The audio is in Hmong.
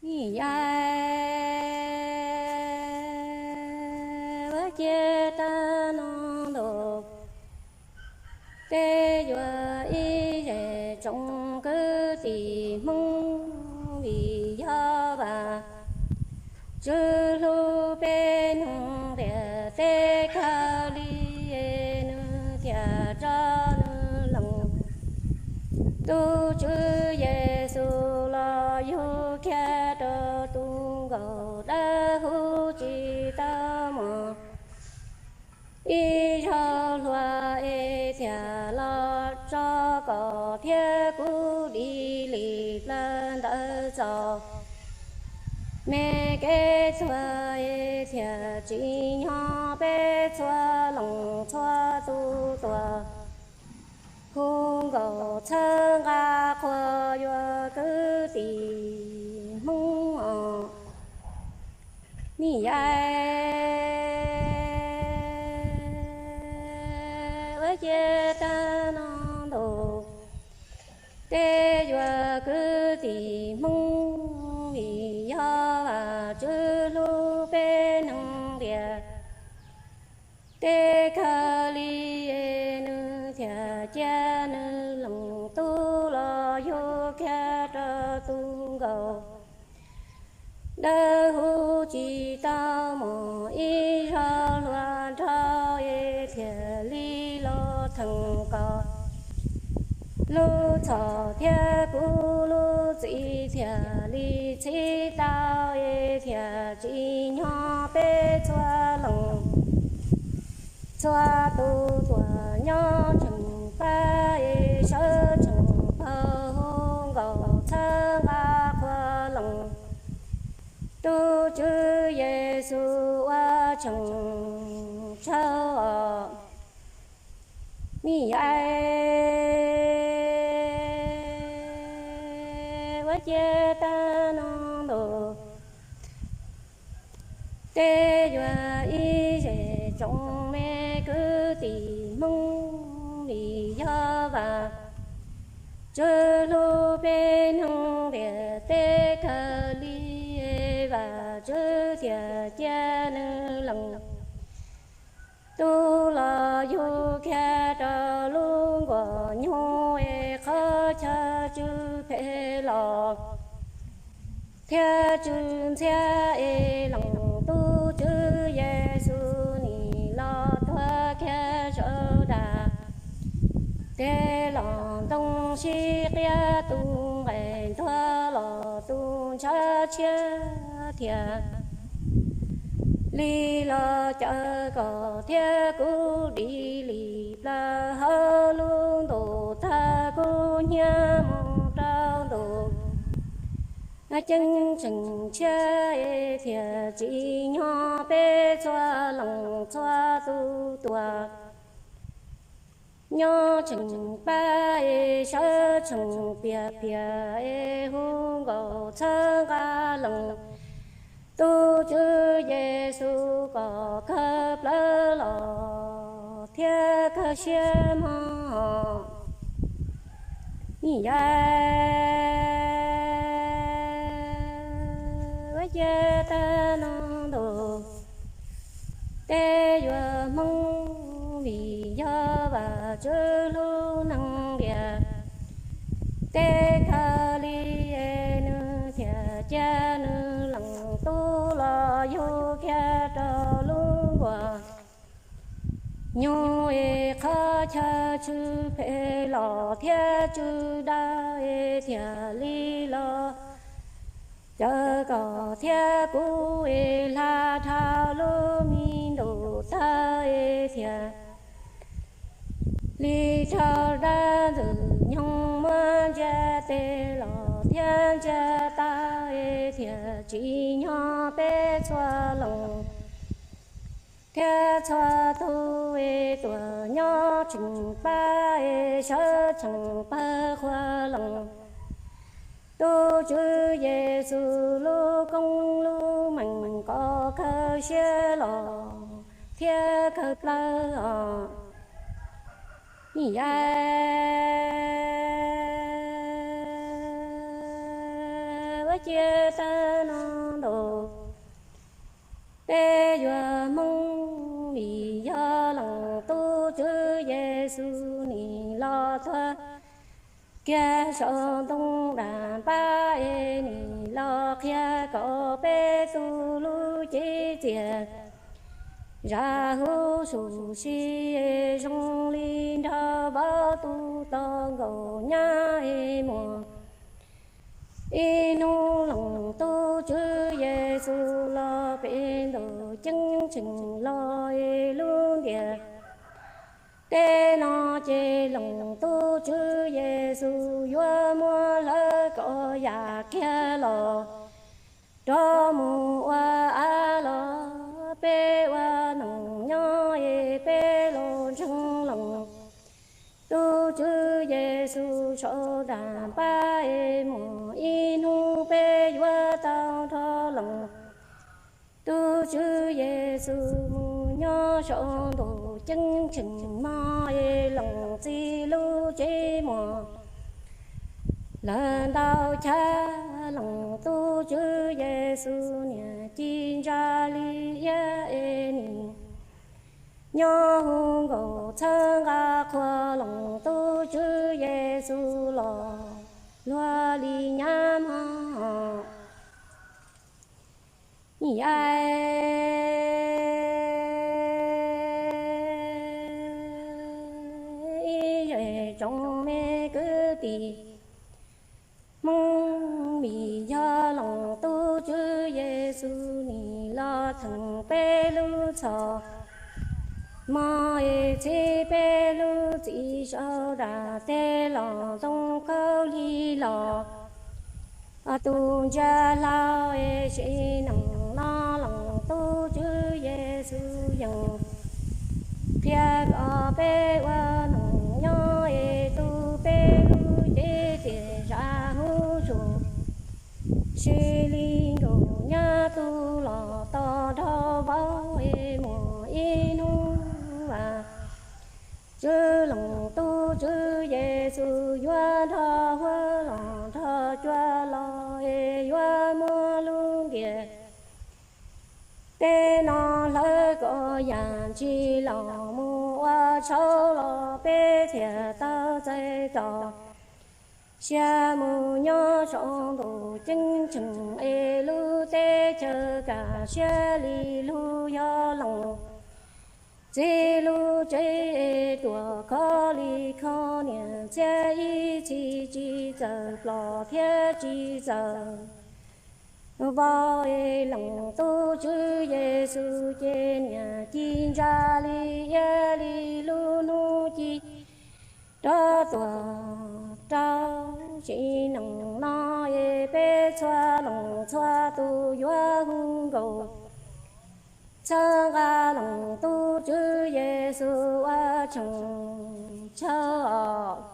Ib yam ua ciav tag no ntuj, peb yuav ib zej tsoom kwv tij Hmoob, vim yog Vajtswv hlub peb neeg tiag, tej kawg li nws thiaj tso nws leej tub Tswv Yexus los yug kiag rau tus nkauj dawb huv tsis tau muaj ib zaug hluas es thiaj los tso koj thiab kuv dim li plaws ntawm txoj me kev tuag es thiaj tsim nyog peb txhua leej txhua tus tuaj hu nkauj txhawb nqa qhuas yuav kwv tij Hmoob os. Ib yam ua ciav tag no ntuj, peb yuav kwv tij Hmoob, vim yog Vajtswv hlub peb neeg tiag, tej kawg li nws thiaj cia nws leej tub los yug kiag rau tus nkauj dawb huv tsis tau muaj ib zaug hluas nraug es thiaj li los theej koj lub txhoj thiab kuv lub txim thiaj li txhij tau es thiaj tsim nyog peb txhua leej txhua tus tuaj nyob tseem pab es sawv tseem pab hu nkauj txhawb nqa qhuas leej tub Tswv Yexus ua tseem tsaug os. Ib yam ua ciav tag no ntuj, peb yuav ib zej tsoom me kwv tij Hmoob, vim yog Vajtswv hlub peb neeg tiag, tej kawg li Vajtswv thiaj cia nws leej tub los yug kiag rau lub nkuaj nyuj es qhov chaw tsw phem los thiab tsw ntxhiab es leej tub Tswv Yexus nim los tuag kiag saum dag, tes los ntoo sib qiab, tus nqaij ntuag los tus ntshav tshiab thiaj li los caw koj thiab kuv dim li plaws hauv lub ntuj tag, kuv hnyiab mus rau ntuj ceeb tsheej tshiab es thiaj tsim nyog peb txhua leej txhua tus tuaj nyob tseem pab es sawv tseem piav piav es hu nkauj txhawb nqa leej tub Tswv Yexus kom kawg plawv los thiab kawg siab mog. Ib yam ua ciav tag no ntuj, peb yuav Hmoob, vim yog Vajtswv hlub neeg tiag, tej kawg li nws thiaj cia nws leej tub los yug kiag rau lub nkuaj nyuj es qhov chaw tsw phem los thiab tsw dawb es thiaj li los caw koj thiab kuv es hla dhau lub me ntuj tawg es thiaj li raug dab ntxwg nyoog muab ntsia tes los thiab ntsia taw es thiaj tsim nyog peb txhua leej thiab txhua tus es tuaj nyob tseem pab es sawv tseem pawg qhuas leej tub Tswv Yexus lub koob lub meej kom kawg siab los thiab kawg plawv os. Ib yam ua ciav tag Peb yuav hmoov vim yog leej tub Tswv Yexus nim los tuag kiag saum ntoo dam npab es nim los qhia kom peb tus lub cev txias zam huv sum si zoo li nrog vauv tus tau nkaus nyab es muag. Ib hnub leej tub Tswv Yexus los pem ntaus ceeb tsheem los es lub ntiaj teb no ces leej tub Tswv Yexus yuav muab lawv kom yam kiag los rov mus ua av los peb ua neej nyob es peb los ntseeg leej tub Tswv Yexus saum dam npab es muag ib hnub peb yuav tau nrog leej tub Tswv Yexus mus nyob saum ntuj ceeb tsheej mog es leej txiv lub tsev muag. Lawv ntau chav leej tub Tswv Yexus niam ci ntsa li iab es nim nyob hu nkaus txhawb nqa qhua leej tub Tswv Yexus los luag li nyab mog. Ib zej tsoom me kwv tij Hmoob, vim yog leej tub Tswv Yexus nim los theem peb lub txhoj mog es txhij peb lub txim saum dam teb los ntoo khaub lig los tus ntsia hlau es sim neej no leej tub Tswv Yexus yeej qhia kom peb ua neej nyob es tu peb lub cev txias zam huv sum si li nkaus nyab tus los tos nrog vauv es muaj ib hnub vas. Tswv leej tub Tswv Yexus yuav nrog huab los nrog cua los es yuav muab lub ntiaj teb no hlawv kom yam ntsis los mus ua tshauv los peb thiaj tau txais txoj sia mus nyob saum ntuj ceeb tsheej es lub teb chaws kaj siab li lug yog leej txiv lub tsev es ruam khov li kho niam txiag ib txhis tsis txawj ploj thiab tsis txawj vau es leej tub Tswv Yexus ces niam ci ntsa li iab li lub hnub ci rov tuaj rau sim neej no es peb txhua leej txhua tus yuav hu nkaus txhawb nqa leej tub Tswv Yexus ua tseem tshaj os.